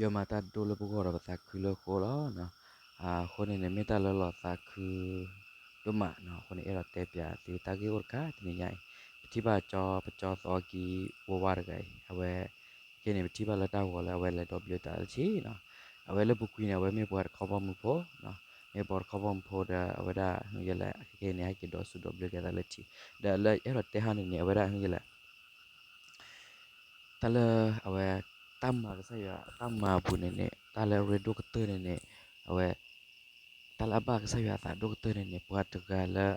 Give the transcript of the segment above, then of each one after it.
ယွၤမၤတၢ်ဒိၣ်လၢပဂီၢ်ဒီးပသးခုလၢအဃိလီၤ. အဃိန့ၣ်န့ၣ် မ့ၢ်တၢ်လၢလီၤသးခုဒိၣ်မးနီၤ. အဃိန့ၣ် အဲၣ်ဒိးတဲပၠးသုတၢ်ဂ့ၢ်အိၣ်တခါတနံၤညါအံၤ, ပထံၣ်ဘၣ်ကၠီ ပကၠီသီကံဝါဝါတဂၤအံၤ အဝဲ ခဲန့ၣ် ပထံၣ်ဘၣ်လၢတၢ်ဂီၤလၢအဝဲလဲၤဒီးဘျၢတၢ်လၢထံနီၤ. အဝဲလၢပူၤကွံာ်န့ၣ် အဝဲမ့ၢ်ပှၤတခီဘီမုၢ်ဖိ, မ့ၢ်ပှၤတခီဘီမုၢ်ဖိဒီး အဝဲဒၣ်ဟဲလၢ ခဲခဲအံၤန့ၣ် ဟဲက့ၤဒီးစူးဒီးဘျၢက့ၤသးလၢထံ, ဒီးလၢအဲၣ်ဒိးတဲဟီန့ၣ်န့ၣ် အဝဲဒၣ်ဟဲလၢ တၢ်လၢအဝဲ တၢ်မၤကစၢ်ယွၤတၢ်မၤအပူၤန့ၣ်န့ၣ် တၢ်လၢအရ့ဒိၣ်ကတၢၢ်န့ၣ်န့ၣ် အဝဲ တၢ်လၢအဘၣ်ကစၢ်ယွၤအသးဒိၣ်ကတၢၢ်န့ၣ်န့ၣ် ပှၤတဂၤလၢ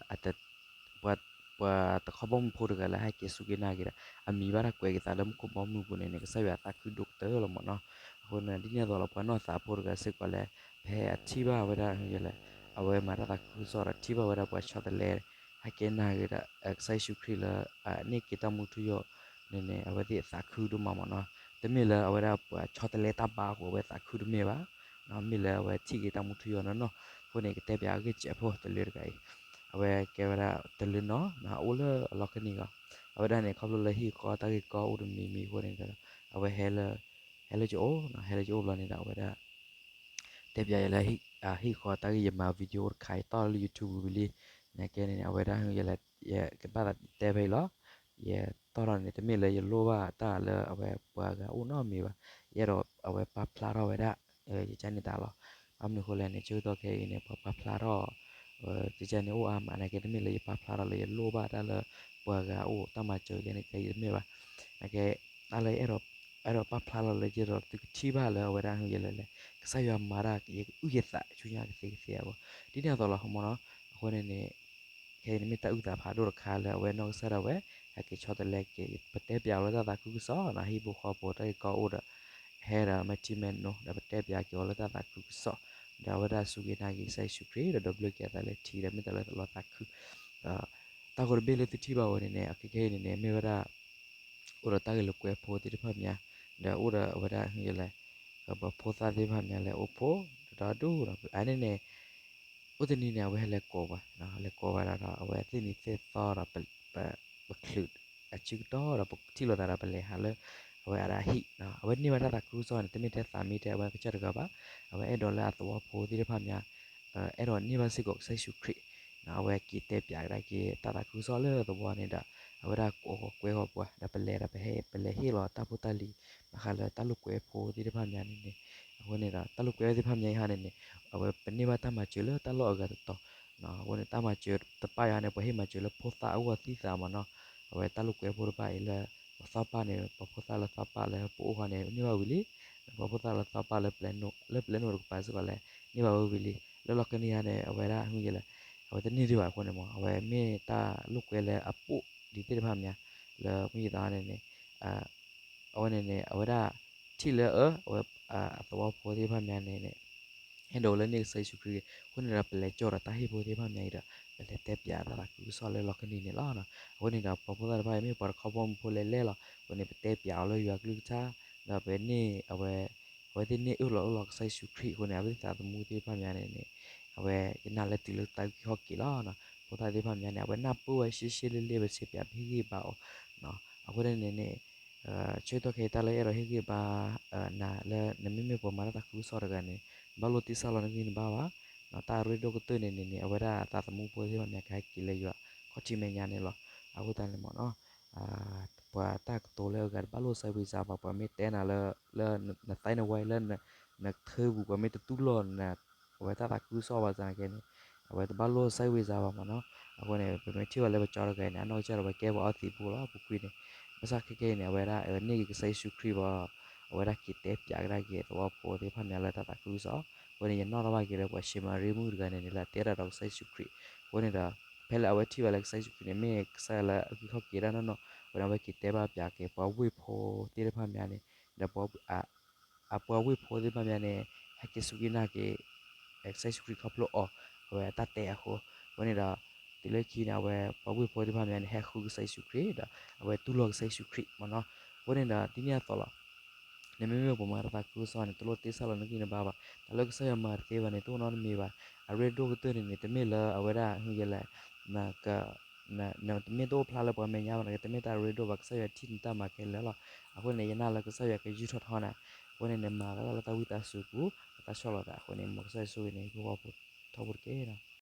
ပှၤ ပှၤတခီဘီမုၢ်ဖိတဂၤလၢဟဲက့ၤစူၢ်က့ၤနာ်က့ၤဒီး အမံၤဘၣ်တၢ်ကွဲးက့ၤသးလၢမူခိၣ်ဘီမုၢ်ပူၤန့ၣ်န့ၣ် ကစၢ်ယွၤအသးခုဒိၣ်ကတၢၢ်လီၤမ့ၢ်နီၤ. အဃိန့ၣ် ဒ်န့ၣ်အသိးလီၤ ပှၤနီၢ်သးဖိတဂၤစ့ၢ်ကီးလၢ ပဟဲအထံၣ်ဘၣ်ဝဲဒၣ်ဟဲလၢ အဝဲမၤတၢ်သးခုကစီၣ်ဒီး ထံၣ်ဘၣ်ဝဲဒၣ်ပှၤဆီတလဲ ဟဲက့ၤနာ်က့ၤဒီး ကစၢ်ယ့ၣ်ၡူးခရံာ်လၢ အန့ၢ်က့ၤတၢ်မူထူယိာ်န့ၣ်န့ၣ် အဝဲသ့ၣ်အသးခုဒိၣ်မးမ့ၢ်နီၤ. တမ့ၢ်လၢအဝဲဒၣ်ပှၤဆီတလဲတၢ်ဘါအဃိ အဝဲသးခုတမ့ၢ်ဘၣ်, မ့ၢ်လၢအဝဲထံၣ်က့ၤတၢ်မူထူယိာ်နီၢ်နီၢ်. အဃိန့ၣ် ကတဲပၠးအဂ့ၢ်စဲးဖိတလၢတဂၤအံၤ, အဝဲကဲဝဲဒၣ်တလၢနီၤ အိၣ်လၢအလီၢ်ကန့ၢ်လီၤ. အဝဲဒၣ်န့ၣ် ခီဖျိလၢဟံၣ်ဃီတၢ်ဂ့ၢ်ကီအိၣ်တမံၤမံၤအဃိန့ၣ်ဒီး အဝဲဟဲလၢ ဟဲလၢယအိၣ်, ဟဲလၢယအိၣ်ဘျီန့ၣ်ဒီး အဝဲဒၣ် တဲပၠးယၤလၢ ဟံၣ်ဃီတၢ်ဂ့ၢ် ယမၤ video တခါ ယတီၢ်လၢ YouTube ဝံၤလံ. နာ်က့န့ၣ် အဝဲဒၣ်ဟဲလၢ ယကဘၣ်သးတဲဖဲအံၤလီၤ. ယတီၢ်ထီၣ်န့ၣ် တမ့ၢ်လၢယလိၣ်ဘၣ်တၢ်လၢအဝဲပှၤဂၤအိၣ်နီတမံၤဘၣ်. ယအဲၣ်ဒိးအဝဲပာ်ဖျါထီၣ်ဝဲဒၣ် ယကန့ၢ်တၢ်လီၤ. ဘၣ်မနုၤအဃိလဲၣ်န့ၣ် ဆၢကတီၢ်ခဲအံၤန့ၣ် ပှၤပာ်ဖျါထီၣ် ယကန့ၢ်အိၣ်အါမး နာ်က့တမ့ၢ်လၢယပာ်ဖျါထီၣ်လၢယလိၣ်ဘၣ်တၢ်လၢ ပှၤဂၤအိၣ်တၢ်မၤစၢၤယဲန့ၣ် ခဲအံၤတမ့ၢ်ဘၣ်. နာ်က့ တၢ်လၢ အဲၣ်ဒိးပာ်ဖျါလီၤလၢယအဲၣ်ဒိးသုကထံၣ်ဘၣ်လၢအဝဲဒၣ်ဟဲလၢလဲၣ် ကစၢ်ယွၤမၤတၢ် ယကအုၣ်ယသးဆူညါကသ့ကသ့အဂီၢ် ဒ်န့ၣ်အသိးလီၤမ့ၢ်နီၤ. အဃိန့ၣ်န့ၣ် ခဲအံၤန့ၣ်မ့ၢ်တၢ်အုၣ်သးဖးဒိၣ်တခါလၢအဝဲနီၢ်ကစၢ်ဒၣ်ဝဲ ဟဲက့ၤဆီတလဲက့ၤ ပတဲပၠးအီၤလၢတၢ်သးခုကစီၣ်နီၤ ဟံၣ်ဖိဃီဖိတၢ်ဂ့ၢ်ကီအိၣ်ဒီး ဟဲဒီးမဲာ်ထံမဲာ်နိဒီး ပတဲပၠးက့ၤအီၤလၢတၢ်သးခုကစီၣ် ဒီးအဝဲဒၣ်စူၢ်က့ၤနာ်က့ၤကစၢ်ယ့ၣ်ၡူးခရံာ် ဒီးဒီးဘျၢက့ၤအသးလၢထံဒီး မ့ၢ်တၢ်လၢတလီၤသးခု ဒီး တၢ်ဂီၤတဘ့ၣ်လၢသုထံၣ်ဘၣ်ဝဲန့ၣ်န့ၣ် အခဲခဲအံၤန့ၣ်န့ၣ် မ့ၢ်ဝဲဒၣ် အိၣ်ဒီးတၢ်ဂ့ၢ်လိာ်ကွဲဖိသ့ၣ်တဖၣ်မး ဒီးအိၣ်ဒီးအဝဲဒၣ်ဟဲလၢ ပှၤဖိသၣ်သ့ၣ်တဖၣ်မးလၢအိၣ်ဖိ တဒီဒူၣ်ဒီး အန့ၣ်န့ၣ် အိၣ်တနံၤန့ၣ် အဝဲဟဲလဲၤကိးပှၤ လဲၤကိးပှၤဒီး အဝဲသ့ၣ်နံၤသ့ၣ်သီဒီး ပချုးအစုကတီၢ်ဒီး ပထံၣ်လိာ်သးဒီးပလဲၤဟးလၢ အဝဲအတၢ်ဟံၣ် အဝဲန့ၢ်ဘၣ်တၢ်သးခုကစီၣ်န့ၣ် တမ့ၢ်ထဲသးမံထဲအဝဲကစၢ်တဂၤဘၣ်, အဝဲအဲၣ်ဒိးလၢအသဝီဖိသ့ၣ်တဖၣ်မး အဲၣ်ဒိးန့ၢ်ဘၣ်စ့ၢ်ကီးကစၢ်ယ့ၣ်ၡူးခရံာ်, အဝဲက့ၤတဲပၠးကဒါက့ၤတၢ်သးခုကစီၣ်လၢသဝီန့ၣ်ဒီး အဝဲဒၣ်ကိးဃီၤကွဲဃီၤပှၤ ဒီးပလဲၤဒီးပဟဲ ပလဲၤဟ့ၣ်လီၤတၢ်ဖိတၢ်လံၤ ဘၣ်ဃးလၢတၢ်လိာ်ကွဲဖိသ့ၣ်တဖၣ်မးန့ၣ်န့ၣ်, အဃိန့ၣ်ဒီး တၢ်လိာ်ကွဲသ့ၣ်တဖၣ်မးအံၤဟါန့ၣ်န့ၣ် အဝဲပန့ၢ်ဘၣ်တၢ်မၤစၢၤလၢတၢ်လီၢ်အဂၤတတီၤ, အဃိန့ၣ် တၢ်မၤစၢၤတဖၣ်အံၤဟါန့ၣ် ပှၤဟ့ၣ်မၤစၢၤလၢဖိသၣ်အဂီၢ်သံသးမးနီၤ, အဝဲတၢ်လိာ်ကွဲဖိတဖၣ်အံၤလၢ ပှၤသီၣ်ပၢ်န့ၣ် ပှၤဖိသၣ်လၢသီၣ်ပၢ်လၢပအိၣ်ဃီန့ၣ် န့ၢ်ဘၣ်ဝံၤလံ, ပှၤဖိသၣ်လၢသီၣ်ပၢ်လၢ လၢပျဲနိၣ်တကပၤစ့ၢ်ကီးလဲၣ် န့ၢ်ဘၣ်ဝဲဝံၤလံ, လၢလီၢ်ကန့ၢ်ဟါန့ၣ် အဝဲဒၣ်ဟဲလၢ အဝဲတန့ၢ်ဒံးဘၣ်အဃိန့ၣ်မး အဝဲမ့ၢ်တၢ်လိာ်ကွဲလၢအပိာ်ဒံးသ့ၣ်တဖၣ်မး လၢမုၢ်ယသးန့ၣ်န့ၣ် အဝဲန့ၣ်န့ၣ် အဝဲဒၣ်ထံၣ်လၢအ အဝဲ အသဝီဖိသ့ၣ်တဖၣ်မးန့ၣ်န့ၣ် ဟဲဒိးလၢန့ၢ်ကစၢ်ယ့ၣ်ၡူးခရံာ် အဃိန့ၣ်ဒီး ပလဲၤကၠီၣ်ဒီးတၢ်ဟ့ၣ်ဖိသ့ၣ်တဖၣ်မးအံၤဒီး ပလဲၤတဲပၠးတၢ်သးခုကစီၣ်လၢလီၢ်ကန့ၢ်န့ၣ်လီၤ. အဃိန့ၣ်ဒီး ပှၤဖိသၣ်တဖၣ်အံၤ မ့ၢ်ပှၤတခီဘီမုၢ်ဖိလဲၣ်လဲၣ်လီၤ. အဃိန့ၣ် ပတဲပၠးအီၤလၢယွၤကလုၢ်ကထါ ဒီးပန့ၢ်အဝဲ အဝဲသ့ၣ်န့ၢ်အၢၣ်လီၤအၢၣ်လီၤကစၢ်ယ့ၣ်ၡူးခရံာ်အဃိန့ၣ် အဝဲသ့ၣ်သးသမူသ့ၣ်တဖၣ်မးန့ၣ်န့ၣ် အဝဲကနၣ်လၢတုၤလၢတၢ်အုၣ်က့ၤခီၣ်က့ၤလီၤ. ဖိသၣ်သ့ၣ်တဖၣ်မးန့ၣ် အဝဲနၢ်ပၢၢ်ဝဲရှဲရှဲလ့လ့ ပစံးပၠးပဟ့ၣ်ဂံၢ်ဘါအီၤ အဃိန့ၣ်န့ၣ် ဆၢကတီၢ်ခဲအံၤတၢ်လၢအဲၣ်ဒိးဟ့ၣ်ဂံၢ်ဘါ နၤလၢနမ့မ့ၢ်ပှၤမၤတၢ်သးခုကစီၣ်တဂၤန့ၣ် ဘၣ်လိၣ်တ့ဆၣ်လီၤနဂံၢ်နဘါဘၣ်, တၢ်ရ့ဒိၣ်ကတၢၢ်န့ၣ်န့ၣ်န့ၣ် အဝဲဒၣ်သးသမူဖိသ့ၣ်တဖၣ်မးကဟဲက့ၤလၢယွၤခီၣ်ထံးမဲာ်ညါန့ၣ်လီၤ. အဃိသတးန့ၣ်မးနီၤ ပှၤတၢ်ကတိၤလၢအဂၤတဘၣ်လိၣ်စဲးဝံၤစါဘၣ် ပှၤမ့ၢ်တဲနၤလၢ လၢနသးနဝဲလၢ နကထၢပူၤ ပှၤမ့ၢ်တတူၢ်လိာ်နၤ အဝဲတၢ်သးခုကစီၣ်ဘၣ်သနာ်က့န့ၣ် အဝဲတဘၣ်လိၣ်စဲးဝံၤစါဘၣ်မးနီၤ. အဃိန့ၣ် ပမ့ၢ်ထံၣ်ဘၣ်လၢပကၠီတဂၤအံၤန့ၣ် အနီၢ်ကစၢ်ဒီး အဝဲကဲပှၤအီသံးဖိလီၤ. ပူၤကွံာ်န့ၣ် ဘၣ်ဆၣ်ခဲကနံၣ်အံၤန့ၣ် အဝဲဒၣ်န့ၢ်က့ၤကစၢ်ယ့ၣ်ၡူးခရံာ်ဘၣ် အဝဲဒၣ်က့ၤတဲပၠးကဒါက့ၤသဝီဖိသ့ၣ်တဖၣ်မးလၢတၢ်သးခုကစီၣ်. အဃိန့ၣ် ယနီၣ်ထီၣ်ဘၣ်က့ၤလၢပှၤၡမၤရံမုၣ်တဂၤန့ၣ်န့ၣ် လၢအတဲတၢ်ဒီးကစၢ်ယ့ၣ်ၡူးခရံာ်. အဃိန့ၣ်ဒီး ဖဲလၢအဝဲထံၣ်ဘၣ်လၢကစၢ်ယ့ၣ်ၡူးခရံာ်န့ၣ် မ့ၢ်ကစၢ်လၢအအုၣ်က့ၤခီၣ်က့ၤဒၣ်နီၢ်နီၢ် အဃိန့ၣ် အဝဲက့ၤတဲဘၣ်ပၠးက့ၤပှၤဝ့ၢ်ဖိသ့ၣ်တဖၣ်မးန့ၣ် ဒီး အပှၤဝ့ၢ်ဖိသ့ၣ်တဖၣ်မးန့ၣ် ဟဲက့ၤစူၢ်က့ၤနာ်က့ၤ ကစၢ်ယ့ၣ်ၡူးခရံာ်ခီဖျိအီၤ အဝဲအတၢ်တဲအဃိ. အဃိန့ၣ်ဒီး တုၤလၢခံန့ၣ် အဝဲပှၤဝ့ၢ်ဖိသ့ၣ်တဖၣ်မးန့ၣ် ဟဲဃုကစၢ်ယ့ၣ်ၡူးခရံာ်ဒီး အဝဲတူၢ်လိာ်ကစၢ်ယ့ၣ်ၡူးခရံာ်မးနီၤ. အဃိန့ၣ်ဒီး ဒ်န့ၣ်အသိးလီၤ. နမ့မ့ၢ်ပှၤမၤတၢ်သးခုကစီၣ်န့ၣ် တလိၣ်တ့ဆၣ်လီၤနဂံၢ်နဘါဘၣ်. တၢ်လၢကစၢ်ယွၤမၤတသ့ဘၣ်န့ၣ် တအိၣ်နီတမံၤဘၣ်. အရ့ဒိၣ်ကတၢၢ်န့ၣ်န့ၣ် တမ့ၢ်လၢအဝဲဒၣ် ဟဲလဲၣ် န နတမ့ၢ်တအိၣ်ဖျါလၢပှၤမဲာ်ညါဘၣ်န့ၣ် တမ့ၢ်တၢ်ရ့ဒိၣ်ဘၣ် ကစၢ်ယွၤထံၣ်နတၢ်မၤခဲလၢာ်လီၤ. အဃိန့ၣ် ယနာ်လၢကစၢ်ယွၤကယူးထီၣ်ထီနၤ အဃိန့ၣ် နမၤကလီၤလၢတၢ်ဝံသးစူၤပူၤ အတၢ်ဆီၣ်လီၤသးအဃိန့ၣ် မ်ကစၢ်ယွၤဆိၣ်ဂ့ၤန့ၣ် ဟံၣ်ဖိဃီဖိထီဘိတက့ၢ်.